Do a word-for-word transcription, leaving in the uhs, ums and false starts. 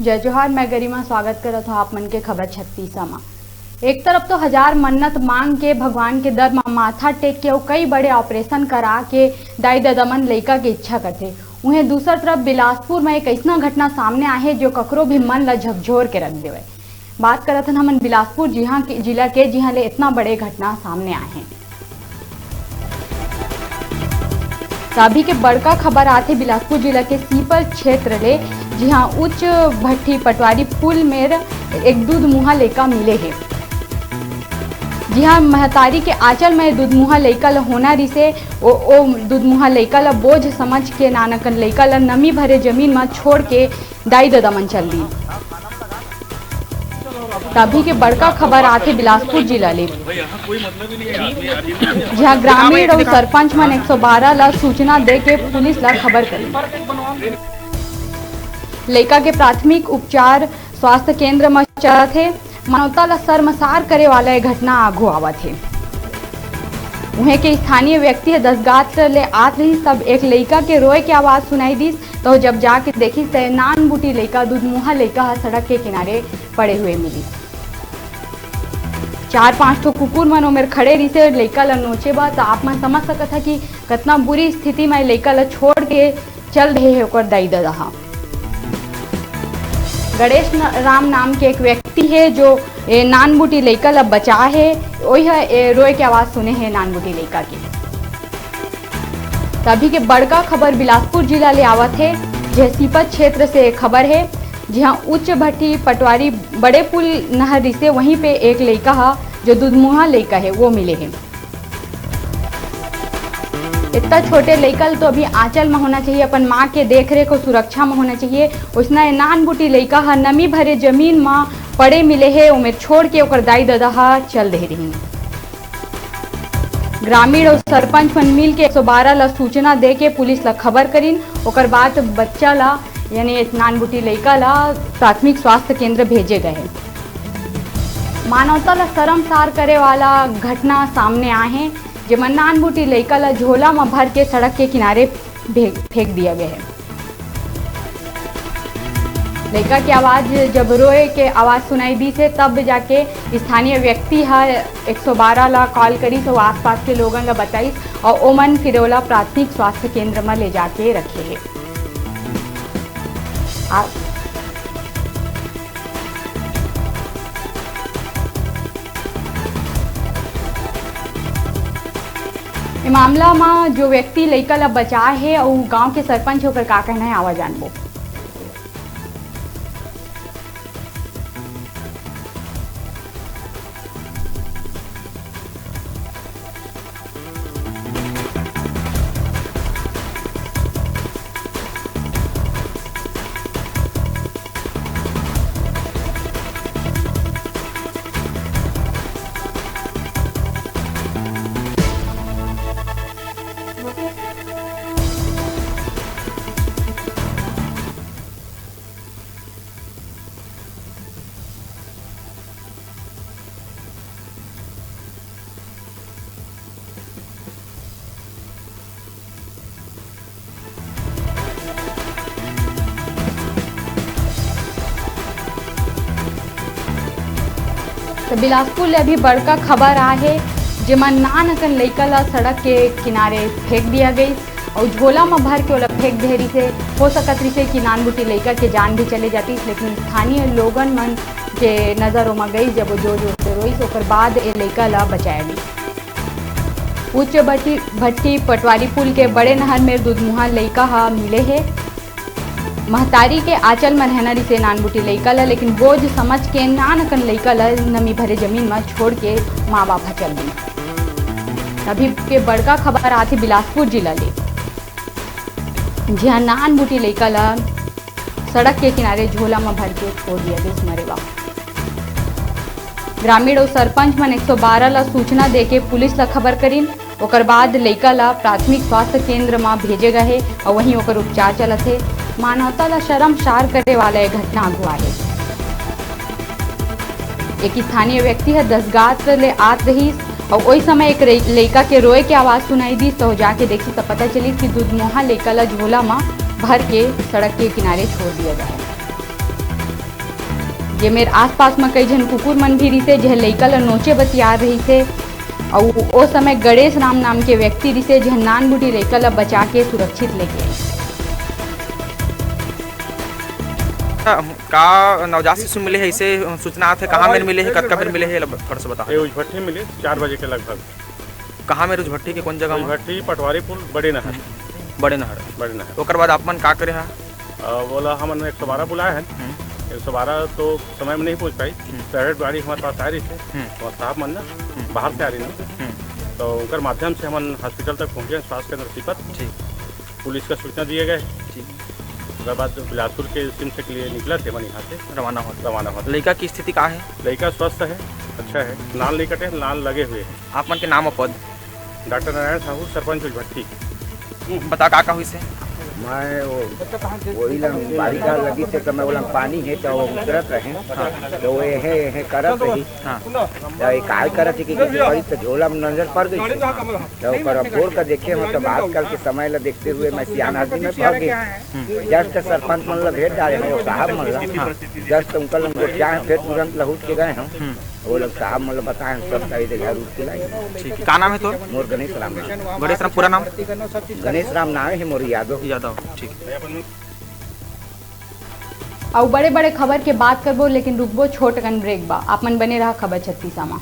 जय जोहार, मैं गरिमा, स्वागत करत हूँ आप मन के खबर छत्तीसा मा। एक तरफ तो हजार मन्नत मांग के भगवान के दर मा माथा टेक के अउ कई बड़े ऑपरेशन करा के दाई ददा मन लइका के इच्छा करथे, उहें दूसर तरफ बिलासपुर मा एक अइसना घटना सामने आहे जो ककरो भी मन ला झकझोर के रख देवय। बात करत हन हमन बिलासपुर जिहाँ के, जिला के, जिहाँ ले इतना बड़े घटना सामने आहे। त अभी के बड़का खबर आथे बिलासपुर जिला के सीपत क्षेत्र ले, जिहां उच्च भट्टी पटवारी पुल मेर एक दूध मुहा लइका मिले हे। जिहां महतारी के आंचल में दूध मुहा लइका ल होना रिसे, ओ, ओ दूध मुहा लइका ल बोझ समझ के नानकन लइका ल नमी भरे जमीन म छोड़ के दाई ददा मन चल दी। तभी के बड़का खबर आथे बिलासपुर जिला ले, जहां ग्रामीण अउ सरपंच मन एक सौ बारह ला सूचना दे के पुलिस ला खबर करी। लइका के प्राथमिक उपचार स्वास्थ्य केंद्र म चलत हे। मानवता ला शर्मसार करे वाला ये घटना आघू आवत हे। उहें के स्थानीय व्यक्ति ह दसगात ले आत रहिस, तब एक लइका के रोए के आवाज सुनाई दिस। तो जब जाके देखिस, त नानबुटी लइका, दुधमुहा लइका ह सड़क के किनारे पड़े हुए मिलिस। चार पांच ठो कुकुर मन ओमेर खड़े रिसे लइका ल नोचे बर। त आप मन समझ सकत ह कि कतना बुरी स्थिति म ए लइका ल छोड़ के चल रहे हे ओकर दाई ददा ह। गणेश न-, राम नाम के एक व्यक्ति हे जो ए नानबुटी लइका ल बचा हे, ओही ह ए रोए के आवाज सुने हे नानबुटी लइका के। तभी के बड़का खबर बिलासपुर जिला ले आवत हे, जे सीपत क्षेत्र से खबर हे, जिहां उच्च भट्टी पटवारी बड़े पुल नहर रिसे, वहीं पे एक लइका ह जो दुधमुहा लइका हे, वो मिले हे। इतना छोटे लइका ल तो अभी आंचल म होना चाहिए, अपन माँ के देख रेख अउ सुरक्षा म होना चाहिए। उसना ए नानबुटी लइका ह नमी भरे जमीन म पड़े मिले हे, ओमे छोड़ के ओकर दाई ददा ह चल दे रहिन। ग्रामीण अउ सरपंच मन मिल के एक सौ बारह ला सूचना दे के पुलिस ला खबर करिन। ओकर बाद बच्चा ला, यानी नानबुटी लइका ला प्राथमिक स्वास्थ्य केंद्र भेजे गए हे। मानवता ला शर्मसार करे वाला घटना सामने आए हे, जेमा नानबुटी लइका ला झोला म भर के सड़क के किनारे भे-, फेंक दिया गया है। लइका के आवाज, जब रोए के आवाज सुनाई दीस हे, तब जाके स्थानीय व्यक्ति ह एक सौ बारह ला कॉल करिस अउ आसपास के लोगन ला बताइस अउ ओमन फिर ओला प्राथमिक स्वास्थ्य केंद्र म ले जाके रखे हे। आ, ए मामला म जो व्यक्ति लइका ल बचाए हे अउ गांव के सरपंच, ओकर का कहना हे, आवा जानबो। त बिलासपुर ले अभी बड़का खबर आए हे, जेमा नान अकन लइका ल सड़क के किनारे फेंक दिया गइस अउ झोला म भर के ओला फेंक दे रिहिसे। हो सकत रिहिसे कि नानबुटी लइका के जान भी चले जातिस, लेकिन स्थानीय लोगन मन के नजर ओमा गइस, जब वो जोर-जोर से रोइस, ओकर बाद ए लइका ल बचाया गइस। उच्च भट्टी, भट्टी पटवारी पुल के बड़े नहर में दुधमुहा लइका ह मिले हे। महतारी के आंचल म रहना रिहिसे नानबुटी लइका ल, लेकिन बोझ समझ के नान अकन लइका ल नमी भरे जमीन म छोड़ के माँ बाप ह चल दिस। अभी के बड़का खबर आथे बिलासपुर जिला ले, जिहां नानबुटी लइका ल सड़क के किनारे झोला म भर के छोड़ दिया गइस मरे बर। ग्रामीण अउ सरपंच मन एक सौ बारह ला सूचना देके पुलिस ला खबर करिन। ओकर बाद लइका ला प्राथमिक स्वास्थ्य केंद्र म भेजे गए हे अउ वहीं ओकर उपचार चलत हे। मानवता ला शर्मसार करे वाला ये घटना आगू आए हे। एक स्थानीय व्यक्ति ह दसगात ले आत रहिस अउ ओई समय एक रइ-, लइका के रोए के आवाज सुनाई दिस, तो जाके देखिस त पता चलिस कि दुधमुहा लइका ला झोला म भर के सड़क के किनारे छोड़ दिया गया है। ये मेर आसपास म कई झन कुकुर मन भी रिसे, जेह लइका ल नोचे बर तियार रहिसे। अउ ओ समय गणेश राम नाम के व्यक्ति रिसे, जेह नानबुटी लइका ल बचा के सुरक्षित लेगे। का नवजात शिशु मिले हे, अइसे सूचना आथे? कहाँ मेर मिले हे, कतका बेर मिले हे, एला थोड़ा सा बता। ये उजभट्टी मिले, चार बजे के लगभग। कहाँ मेर उजभट्टी के, कौन जगह में? उजभट्टी पटवारी पुल, बड़े नहर। बड़े नहर। बड़े नहर। ओकर बाद आप मन का करे हा? अ, बोला हमन एक सौ बारह बुलाए हैं। हम्म। एक सौ बारह तो समय में नहीं पहुंच पाई। हम्म। प्राइवेट गाड़ी हमारे पास आ रही थी। हम्म। और साहब मन ना हम्म। बाहर से आ रही ना। हम्म। तो उनकर माध्यम से हमन हॉस्पिटल तक पहुंचे, स्वास्थ्य केंद्र सीपत। ठीक। पुलिस का सूचना दिए गए। ठीक। ओकर बाद बिलासपुर के सिम्स के लिए निकला थे मन यहाँ से। रवाना होत। रवाना होत। लइका की स्थिति का है? लइका स्वस्थ है, अच्छा है। नाल नहीं कटे, नाल लगे हुए हैं। आप मन के नाम और पद? डॉक्टर नारायण साहू, सरपंच उजभट्टी। बता, का का हुई से? मैं वो, वही लंग बारिश लगी से तो मैं वो लंग पानी है तो वो उतरत रहे। हाँ। तो वो यहे, यहे करत रही। हाँ। तो ये काय करत है कि किसी बड़ी तो झोला में नजर पड़ गई। तो ओकर अब बोर का देखे हम, तो आजकल के समय ला देखते हुए मैं सियान आदमी में भाग गए। हम्म। जस्ट सरपंच मन ला भेज डाले हैं, वो साहब मन ला। हाँ। जस्ट उनका लंग गोठिया है, फिर तुरंत लहुट के गए हम। हम्म। वो लोग साहब मन ला बताए हैं, सब सही जगह रूट के लाए। ठीक है, का नाम है तोर? मोर गणेश राम नाम। गणेश राम, पूरा नाम? गणेश राम नाम है मोर यादव। यादव, ठीक है। अउ बड़े-बड़े खबर के बात करबो, लेकिन रुकबो छोट कन ब्रेक बा। आप मन बने रहा खबर छत्तीसा मा।